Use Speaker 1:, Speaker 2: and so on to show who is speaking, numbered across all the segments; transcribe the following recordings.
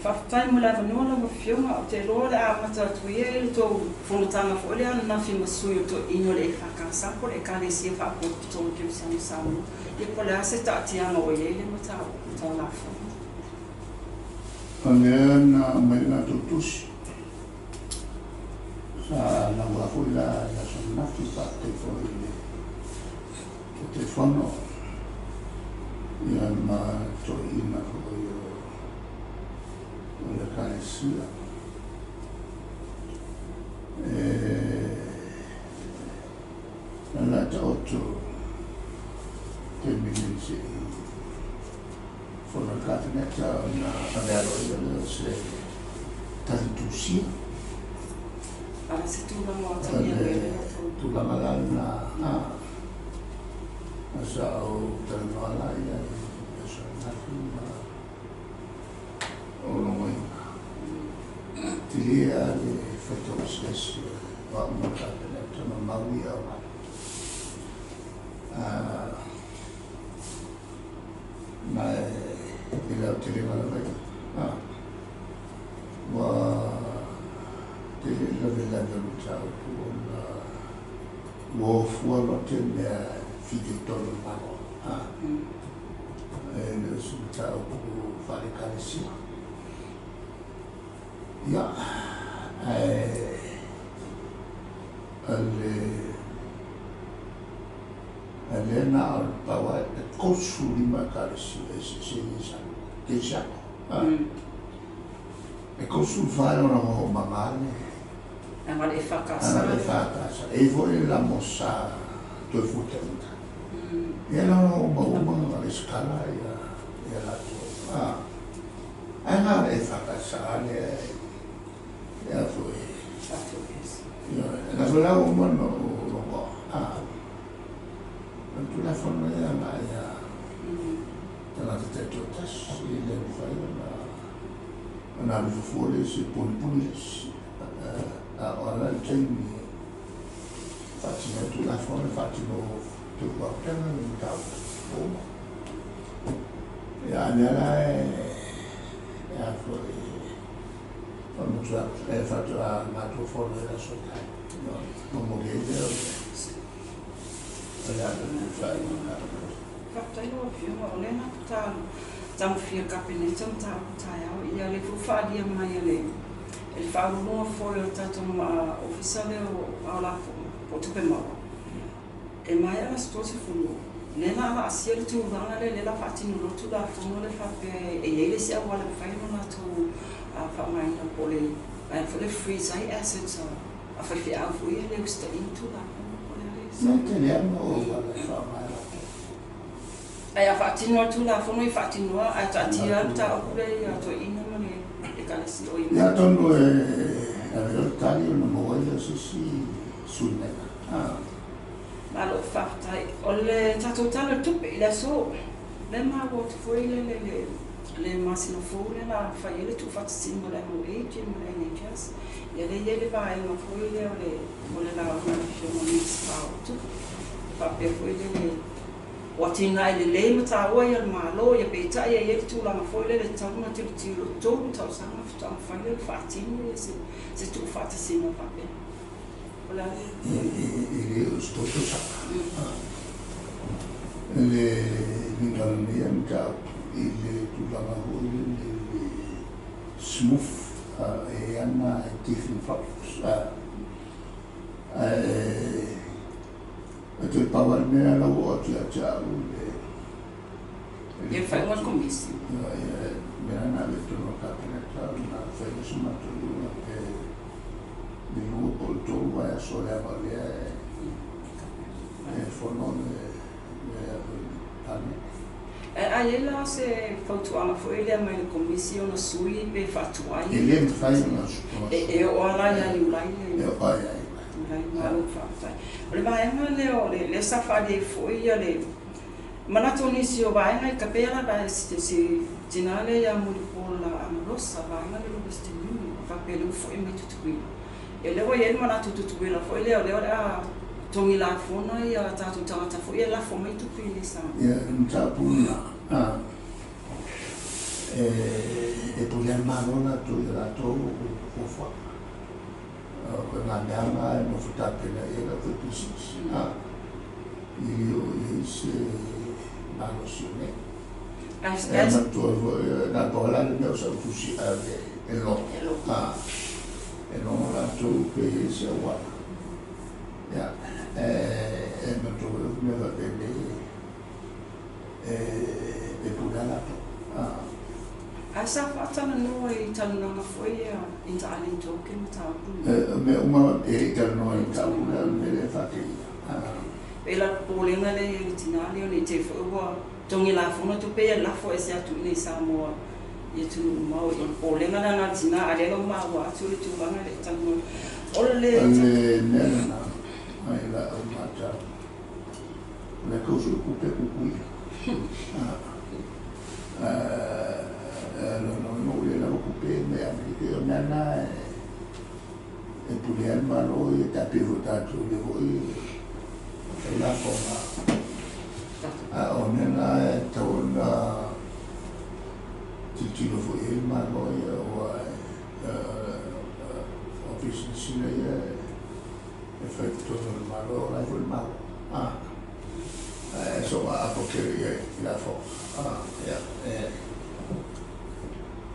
Speaker 1: Faafetai mo le avanoa lau Afioga. Ou te iloa o le a amata atu ia i le tou fonotaga foi lea ananafi ma sui o toeaiina o le EFKS po o le Ekalesia Faapotopotoga Kerisiano o Samoa. Ia po o le a se taatiaga ua i ai le mataupu tau lafoga?
Speaker 2: O lea na aumai le latou tusi, sa lauga foi la i le aso ananafi, faafetai foi i le Taitaifono ia ma toeaiina foi o le Ekalesia. E la taoto taimi nei se i fono le Kapeneta ona ave aloaia lea o se tali tusia.
Speaker 1: A se tulaga o atagia mai ai le latou.
Speaker 2: Tulaga la lena, sa ou talanoa la i ai i aso ananafi ma ou logoina. Tele lava le faitau eseese o au ma le Kapeneta ma mau ia aumai. Ma i le aotelega lava ia, ua tele le lavelave o le mataupu ona ua ofua loa te mea e fitoitonu i le Malo. E le o se mataupu faale-Ekalesia. Ia, ae o lea na o le pau lava e 35 Ekalesia eseese ia i Samoa, kerisiano. E 34 e lagolago le
Speaker 1: Aga le EFKS.
Speaker 2: Aga le EFKS. E i ai foi le LAMOSA toe fuataina. Ia lagolago uma uma na resitala ia latou. Ae na o le EFKS lea e foi. Ia, na foi la ua uma ona ou logoa. O le Tulafono ia agai ia tagata taitoatasi, e le mafai ona alu fua le isi e punipuni le isi. A o a la le taimi e faatino ai Tulafono, e faatino teutuaupega le mataupu ua uma. Ia, a lea la e a foi e faatoa matou fono i le aso taeao. Momoli ai lea o le alo i le faaiuga.
Speaker 1: Faafetai lau Afioga, o lea na faatoa tagofia e le Kapeneta mataupu taeao. Ia lea foi ua faaalia mai e le Faauluuluga foi o le tatou Ofisa lea o Ao Lafoga po o Tupe Maua, e maea le aso 30, lea la a laasia le tulaga lea, lea la faatino loa le Tulafono lea faapea e i ai le isi auala e mafai ona latou faaaogaina po o le vaega foi lea e freeze ai assets a faifeau foi ia e le usitaia Tulafono po o le a le
Speaker 2: Me tele lava mo auala e faaaoga e latou.
Speaker 1: Ae a faatino le Tulafono ia faatino lava, ae taatia lava le mataupu lea ia toeaiina ma le Ekalesia o i
Speaker 2: Ia atonu e ave loa le tali ona maua ai lea o se isi suiga.
Speaker 1: Malo faafetai. O le tatou Tala o le Tupe i le aso, lea e maua atu foi le masina fou lea o le a fai ai le tuufaatasiga o le MOH ma le NHS. Ia lea e i ai le vaega foi lea o le lauga a le Afioga i le Minisita o Tupe. E faapea foi lele o atinae lelei ma taua ia le Malo, ia peitai e i ai le tulaga foi lele e tatau ona tilotilo 3 tausaga faatoa mafai lea ona faatino ia se tuufaatasiga faapea. O le a le
Speaker 2: E le o se 3 tausaga. Le uiga o lenei mataupu i le tulaga foi lele le smooth e ana e teething problems. Ae e toe pau lava le mea la ua oo atu ia te au le
Speaker 1: Ia le faaiuga a le Komisi.
Speaker 2: Ia, mea na ave i totonu o le Kapeneta ona fai lea o se matou iuga pe le 2 po o le 3 vaiaso leaga o lea e fono le Palemene.
Speaker 1: Ae a i ai la se fautuaga foi lea mai le Komisi ona sui pe faatuai?
Speaker 2: E le mafai ona
Speaker 1: E oo lava la ia Iulai
Speaker 2: le E oo lava ia Iulai.
Speaker 1: Iulai, malo faafetai. O le vaega lea o lea sa faaali ai foi ia le manatu o nisi o vaega i kapea lava e se tina lea ia Mulipola Anarosa, vaega lea o le Western Union, faapea lea ua foi mai Tutuila. Ia lea ua i ai le manatu Tutuila foi lea o lea o le a togi lafona ia tatou tagata foi e lafo mai tupe i Samoa.
Speaker 2: Ia, le mataupu lena, e pulea le Malo latou i a latou fuafuaga. O ituaiga mea na e nofo tapena i ai le aufaipisinisi, e le oo i ai se malosi o nei. E manatua foi, na o le pau lava la le mea o sau tusi e ave e logo, e logo latou pe i ai se auala. Ia, e manatua foi mea faapenei e pule lava latou.
Speaker 1: Ae sa faatalanoa i talanoaga foi ia inter-island talk le mataupu lenei?
Speaker 2: O mea uma e le i talanoa i le mataupu lea, o le mea lea e faateia.
Speaker 1: Pei la popolega lea i ai le tina lea ne i te i foi ua togi lafoga tupe ia lafo ese atu i inei i Samoa i atunuu mamao. O le popolega lea na o le tina, a o lea na ua maua atu le tulaga e le i talanoa. O le
Speaker 2: O le mea lena mai lau matau, o le tau sui tupe puipuia. Lona uiga ua le lava tupe mai Amerika, o mea na e pulea ai le Malo ia, tai pei foi o tatou lea foi e lafoga. A o mea na e tatau ona tilotilo foi i ai le Malo ia, aua o pisinisi ia e fai i totonu o le Malo, e ola ai foi le Malo. Ae soona apo tele i ai i lafoga. Ia, ia,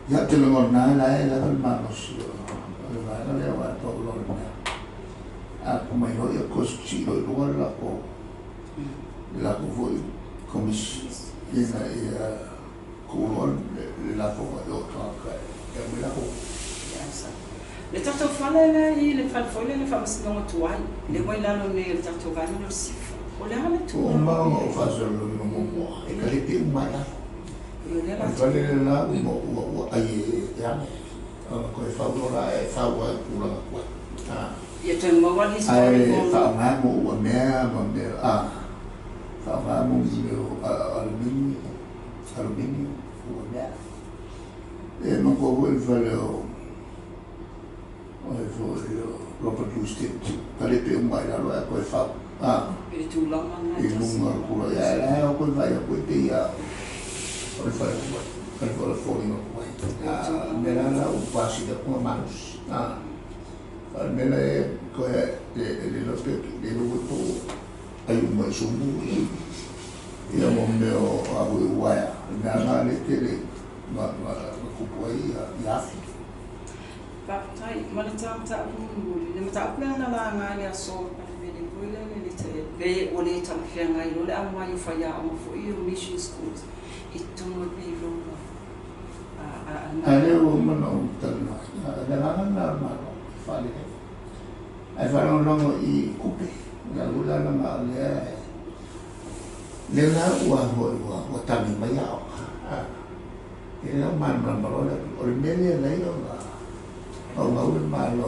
Speaker 2: ou te lagona lava la e lava le malosi o le vaega lea, aua e pau loa o le mea, a mai loa ia toe sii loa i luga le latou foi komisi ina ia tuu loa le lafoga i o tagata e aumai latou.
Speaker 1: Le tatou fale lea i le fale foi lea le faamasinoga tuai, lea ua i lalo nei o le tatou vaega lea o le SIFA. O le a le
Speaker 2: tulaga? Ua uma ona ou faasalalauina muamua, e kalepe uma ai lalo. O le fale lea la ua ai e ame, ona toe fau loa la e fau ai tulaga tuai.
Speaker 1: Ia toe maua le
Speaker 2: historical. Ae faaaoga mo ua mea ma mea, faaaoga mo mea o alumini, alumini, ua mea. E manatua foi le fale o foi o Robert Louis Stevenson, kalepe uma ai lalo ae toe fau.
Speaker 1: I le tulaga
Speaker 2: lena e tasi. I luga o le tulaga, ae la e o toe vaai atu e pei lava o le fale tuai, fale foi o le foliga tuai. O le mea la la ua pasili atu na malosi. A o le mea la e toe e le iloa pe le iloa foi po o ai uma i sumu ia mo mea o a foi uaea. O le mea lena lea e tele na tupu ai ia afi.
Speaker 1: Faafetai. Ma le ta mataupu mulimuli, le mataupu lea na laga i le aso o le Palemene foi lele le te, pe ua le talafeagai loa le aumai o faiaoga foi o mission schools i totonu o le payroll a le
Speaker 2: Malo. A lea ua uma ona ou talanoa atu, o le agaga lena o le Malo e faalelei, ae faalagolago i tupe, o le la leaga o lea lea la ua foi ua tagi mai aoga. E le o malamalama loa le atunuu. O le mea lea e ala ai ona naunau le Malo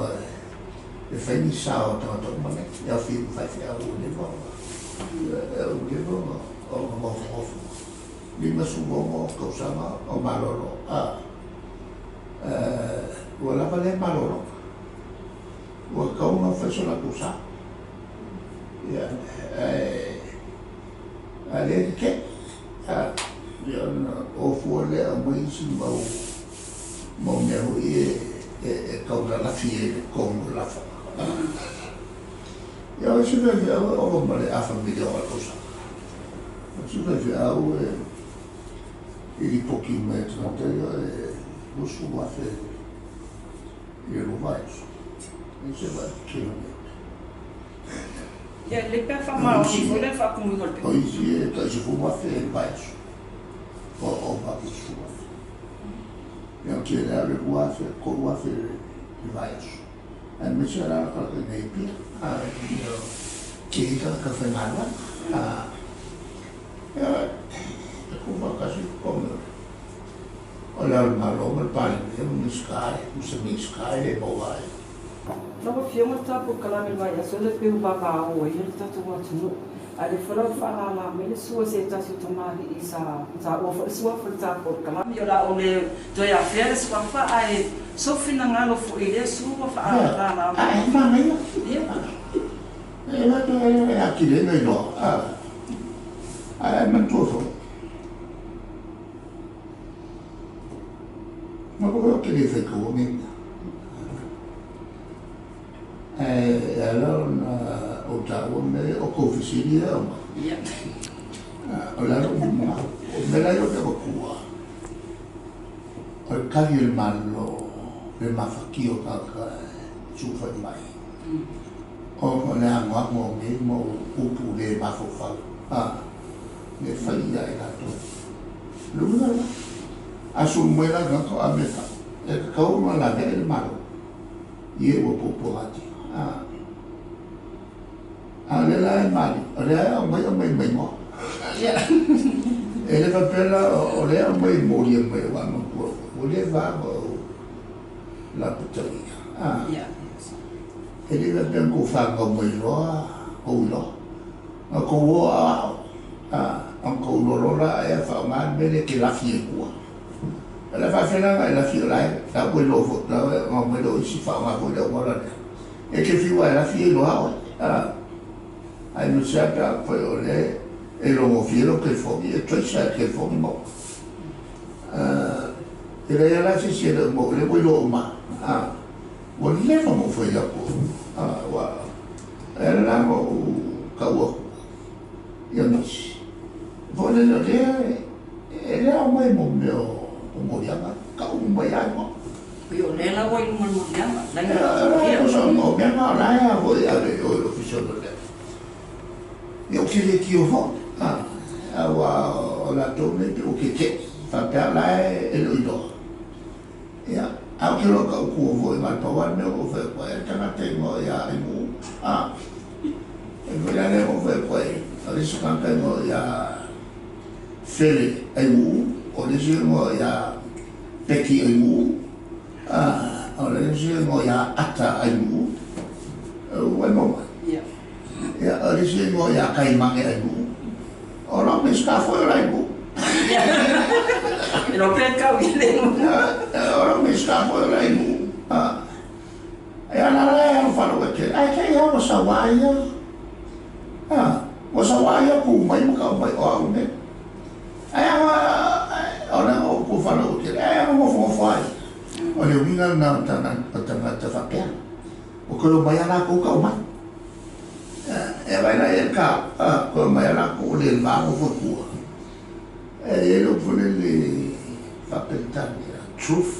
Speaker 2: e fai ni sao o tagata uma nei, e aofia ma faifeau ua leva ona ua leva ona nofonofo 56 tausaga o malolo, ua lava lea malologa, ua tatau ona fai so latou sao. Ia, ae a o lea e tetee. Ia ona o fua lea aumai isi mau mau mea foi e tau lalafi ai i le totonu o le lafoga. Ia o isi faifeau e ova ma le afa miliona le tausaga. O isi faifeau e i lipoti mai e tagata ia e 20,000 i le lua vaiaso. E se vaai tele mea.
Speaker 1: Ia lelei pe a faamaoni foi le faatumuina o le
Speaker 2: pepa. O isi e tai 10,000 i le vaiaso. O ova atu i le 10,000. Ia o tele lava le 2,000, 3,000 i le vaiaso. Aemaise la le tagata i inei i Apia. Tele tagata faigaluega. Ia, e tuufaatasi le totogi o le Ao o le Malo ma le Palemia ma Minisita, ma se Minisita e le maua ai.
Speaker 1: Lau Afioga le tatou kalame i le vaiaso lea pei ua vavao ai le tatou atunuu. Ae le folau faalala mai le sua se tasi o tamalii sa taua foi le suafa i le tatou kalame. O le a ou le toe afea le suafa ae sou finagalo foi i lea sua ua faalala
Speaker 2: mai. Ae manaia. Ia. E la toe e atili ai na iloa. Ae manatua foi. Ma ko ke le fai ko ngi. E ala ona o taua me o kou fesili e oma. O le ala uma, o mea la ia o te avatua, o le kali a le Malo le mafatia o tagata e sulufai mai, ona o le anoano o nei mau upu le mafaufau, le fai ia i latou. O le uiga lena, a sulu mai la le tagata o a mea e fai, e tatau ona laveai le Malo i e ua puapuaga atu. A o lea la e maliu, o lea e aumai aumai ma igoa. E le faapea la o lea e aumai e molia mai aua manatua foi, ua leva lava ona ou lapataia. E le faapea na tou fanau mai loa tou iloa. Na tou o aoao, ona tou iloa loa la ea faaaoga le mea lea e te lafi ai i tua. O le a faafefea la ona e lafi o la e la ua iloa foi, la ona omai lea o isi faaaoga foi le auala lea. E te fiu lava e lafi e iloa oe. Aemaise lava pe afai o lea e iloagofie lou telefoni, e trace lava e le telefoni maua. E leai lava la se isi e le o maua, o lea ua iloa uma lava. Ua leva ona ou fai atu, aua e ala la ona ou tau atu ia nisi. Foi lele o lea e le ao mai mo mea o moliaga, tau uma mai lava igoa.
Speaker 1: Oi, o lea la ua i luga o le moliaga, la i
Speaker 2: O mea na o la e foi e ave i o i le Ofisa o Leoleo. Ia ou te le tio foi, aua o latou nei pei ua tietie, faapea o la e le o iloa. Ia, ae ou te iloa tau tua foi ma le pau lava le mea ua ou fai atu ai, o le tagata e igoa ia Aimuu, e foi la lea ua ou fai atu ai, o le isi tagata e igoa ia Fele Aimuu, o le isi e igoa ia Peki Aimuu, o le isi e igoa ia Ata Aimuu, ua e maua mai? Ia, o le isi e igoa ia Kaimage Aimuu, o lau Minisita foi o le Aimuu.
Speaker 1: E loa pe kau i le
Speaker 2: O lau Minisita foi o le Aimuu. Ia la la e alofa lou etele, ae te i lava ua saua ia. Ua saua ia tu mai ma tau mai o au nei. Ae aga o lea na ou tufa lou etele, ae aga nofonofo ai. O le uiga lena o tagata faapea. Ua toe omai lava latou tau mai. E vaai la i ai le ka, toe omai lava latou ua le va nofo i tua. E i ai le upu foi lele faa-Peretania, truth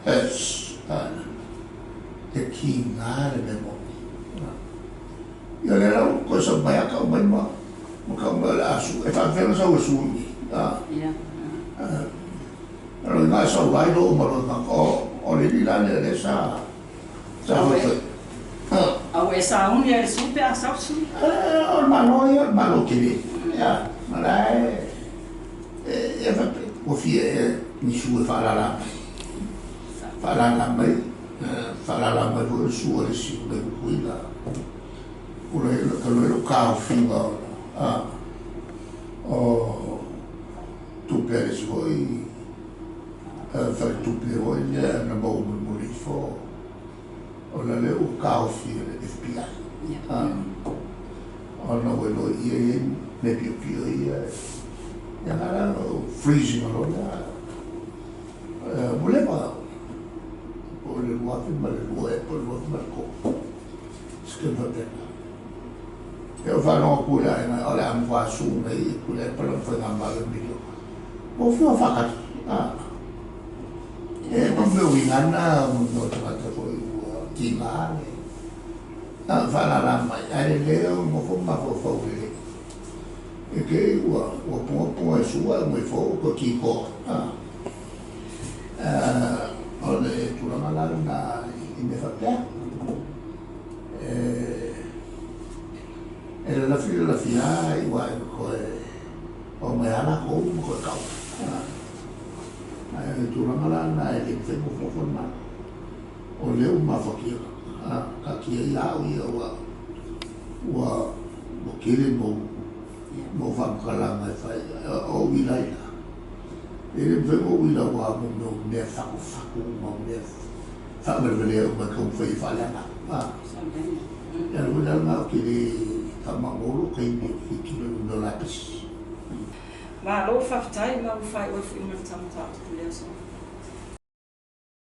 Speaker 2: hurts, e tiga le mea moni. Ia o lea la ua toe sau mai lava tau mai ma tau mai o le a sue. E faapefea ona sau e sue i i? O lona uiga e sau ai loa uma loa o le alii la lea o lea sa fai.
Speaker 1: A ua e sauni ai i le sui pe a sau le sui?
Speaker 2: O le Malo ia, o le Malo tele. Ia, ma la e e faapea, ua fia ea ni sue e faalala mai. Faalala mai, faalala mai foi o le sua a le isi mai Tutuila. Ua talu ai lou taofiga o tupe a le isi foi faletupe foi lea na maua mulimuli ifo, ona lea ua taofi e le FBI. Ona ua iloa i i e i ai mea piopio ia, ia na la freeze ina loa lea. Ua leva po o le 2002 ea po o le 2003, se taimi faapena. Ia ou faalogo atu i le aiga o le a matua sue nei i Tuilaepa lana faigamalo i miliona. Ua fiu e faatali. E mo mea uiga na mo mea o tagata foi ua tiga le faalala mai, ae lelei ona nofo ma mafaufau lelei. E te i ua ponga ponga e sua e omai fou ua toe tikoa. O le tulaga la lena i mea faapea. E lalafi lalafi lava iu ae ma toe omai lava latou ma toe tau. Ae o le tulaga la lena e le mafai ona nofonofo le Malo. O lea ua mafatia, taatia ia au ia ua ua tele mau mau faamatalaga e fai. O uila ia, e le mafai ona uila aua mo mea o mea fatufatu ma mea faavalevalea uma e taumafai e faaleaga. Ia le uila lena ou te le faamagalo lou taimi ou te tilotilo i mea o lapisi.
Speaker 1: Malo faafetai ma ua faaiu ai foi ma le ta mataupu i le aso.